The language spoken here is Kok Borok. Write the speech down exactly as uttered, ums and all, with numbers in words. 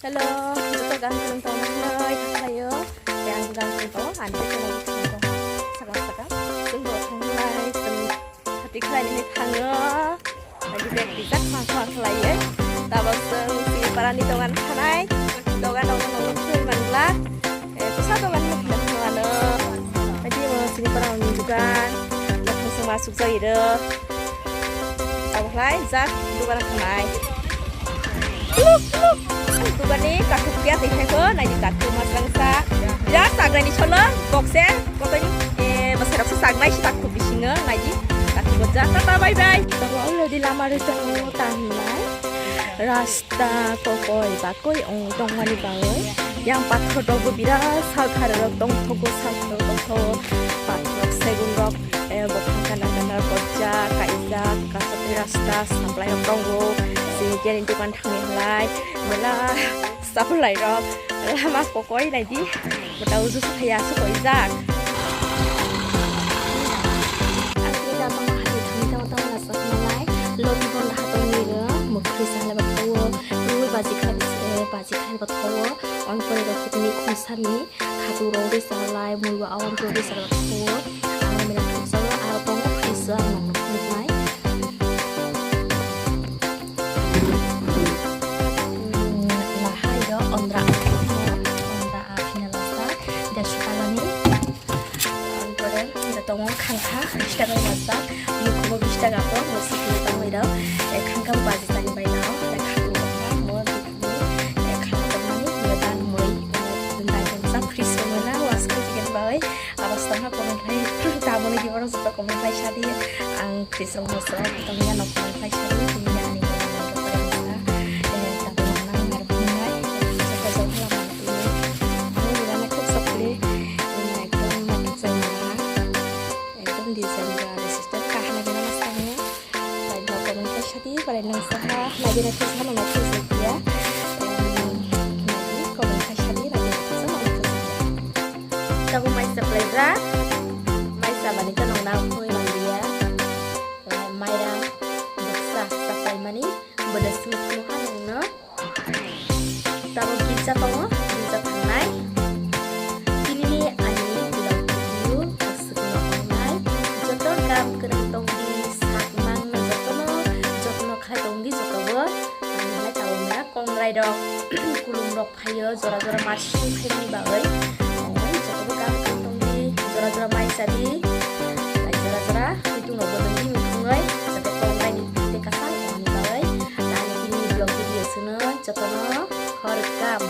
Hello, joto gang tong tong nai khlaio. Yang gang tong tong, ani tong tong, sakang sakang. Tong tong nai, tong hati khlai ni thango. Lagi bag bijak khang khang khlaiye. Tabok tong sini parani dogan khanai. Dogan dogan nong thui manla. Eh, kusa dogan mukna mano. Lagi mo sini parani dogan. Lakhung suma suk jai ro. Tabok lai jak dogan khanai. Luk, luk. Dugani kathuk ya tei khaikho, naidi kathuk masrang sa. Ya sagnani solo, bokse, kotoni, eh, bwsai rok sa sagnai si kathuk bisingo, naidi kathuk bojak. Tata, bye bye. Tabo already lama rwi tongo, ta hinlai. Rasta kokoi bakoi ong tongmani bagwi. Yang pathor rok bo birat sal khare rok tongthogo, sal khare rok tongthogo. Pathor rok, segun rok, eh, bo thang kana kana bojak, kaijak, kasatwi rasta, saplai rok tongo. Sini jeni dogan Thangwi halai, mela supply rok, lama kokoi naidi, mota uju sukhaya sukoijak. Ang tini da tongma hati thangwi tamo tamo nasa khnalai, loti bon da hatong ni ro, mukri sa halai ba thawo, rui baji kha, eh, baji kha ba thawo, on pore rok tini khumsani, khatu rok risa halai, mui ba awang rok risa ba thawo, ang mela khumsa aro tongo, khisa ang nang nuknai. Lahai do ondra, ondra a hina lasa, desh kalani. Angkore da tongo khangkha, bish taka lasa, mukhubo bish taka po, musi kini tongwi do, e khangkha baji tani bai do, e khangkha mo dikni, e khangkha mani, e ban moi, e dai tongsa, fridge mo na, was koi chicken bai, abas tongha comment khai, taboni giboro joto comment khai sadi, ang Fridge rok moso tongya nok tong khai sari tini ani ani rok pai sa eh tabuk nang nang rok nai jaka jok la ma tini ani rana khub sokli ekdom naithok jai ma ha ekdom design ba resistant kahna gana ma sango bai ba comment khai sari bai nang saha nai gana khub sama nai khub sokya comment khai sari nai gana khub sama nai khub sokya. Tabuk maisa plaijak, maisa bani to nong na phoi manliya. Mairang bwksa chapaimani bwdaswk nukha nongno. Tabuk girja tongo, girja thangnai. Tinini ani vlog video bwswkno wngnai. Joto gam kwrwng tongdi, sak mangno jotono, jotono khai tongdi jotobo. Ani hai tabuk mera kongrai rok, kulum rok phaio, jora jora masing phaimani bagwi. Omo jotobo gam kwrwng tongdi, jora jora mai sadi, jora jora twitung rokbo tongdi, muthungwi, jate konglaini tei kwchang wngmani bagwi. Ani tini vlog video chwngno jotono hor gam.